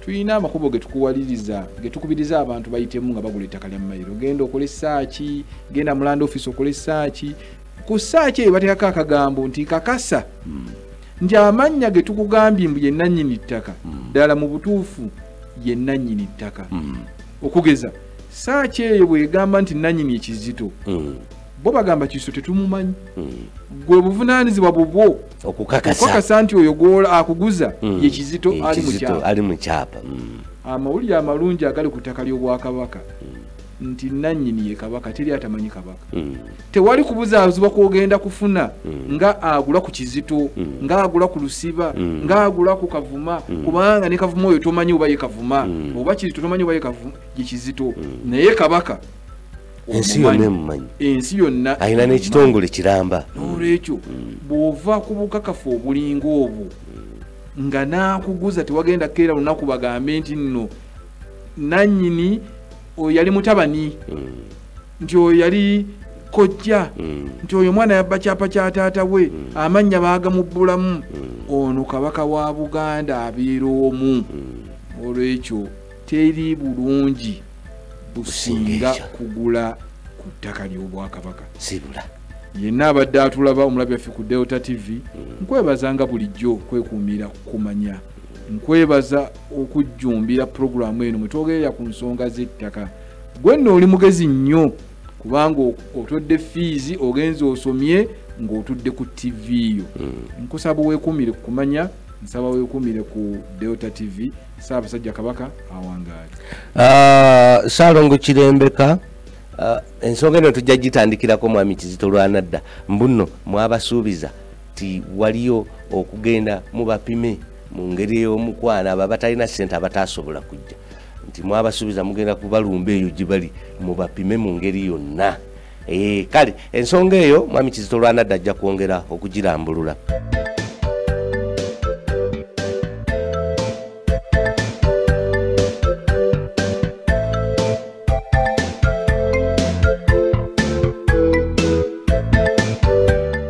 Tulina amakubo ge tukuwaliriza, ge tukubiriza abantu bayitemu nga bagula ettaka lya mayiro. Genda okole search, genda mu land office okole search. Ku search eyo bateekako akagambo nti kakasa nti amannya ge tukugambye mbu ye nannyini ttaka ddala mu butuufu ye nannyini ttaka. Okugeza search eyo bw'egamba nti nannyini ekizito, bo bagamba Kizito tetumumanyi. Gwe buvunaanyizibwa bubwo okukakasa nti oyo gw'ola akuguza ye Kizito ali mu kyapa. Amawulire amalungi agali ku ttaka ly'Obwakabaka nti nannyini ye Kabaka, teri atamanyi Kabaka. Tewali kubuzaabuzibwa kw'ogenda kufuna nga agula ku Kizito, nga agula ku Lusiba, nga agula ku Kavuma, kubanga ne Kavuma oyo tomanyi oba ye Kavuma, oba Kizito tomanyi oba ye Kavuma, ye Kizito. Naye Kabaka ensi yonna emumanyi, ensi yonna alina n'ekitongole kiramba. N'olwekyo bw'ova ku bukakafu obulinga obwo nga n'akuguza tewagenda kukeera lunaku bagambe nti nno nannyini oyo yali mutabani, nti oyo yali kojja, nti oyo mwana yabba kyapa kya taata we, amannya baagamubbulamu. Ono Kabaka wa Buganda abeera omu. Olwekyo teri bulungi businga kugula ku ttaka ly'Obwakabaka. Sibula. Yenna abadde atulaba omulabi waffe ku Delta TV, nkwebaza nga bulijjo kwekuumira kumanya. Nkwebaza okujjumbira pulogulaamu eno mwe twogerera ku nsonga z'ettaka. Gwe nno oli mugezi nnyo kubanga otodde fiizi ogenze osomye ng'otudde ku TV yo. Nkusaba weekuumire ku kumanya, nsaba weekuumire ku Delta TV. Ssaabasajja Kabaka awangaale. Ssalongo Kirembeka, ensonga eno tujja gitandikirako Mwami Kizito Lwanadda. Mbu nno mwabasuubiza ti waliyo okugenda mubapime mu ngeri ey'omukwano abo abatalina ssente abatasobola kujja, nti mwabasuubiza mugenda kubalumba eyo gye bali mubapime mu ngeri yonna. Kale ensonga eyo Mwami Kizito Lwanadda ajja kwongera okugirambulula.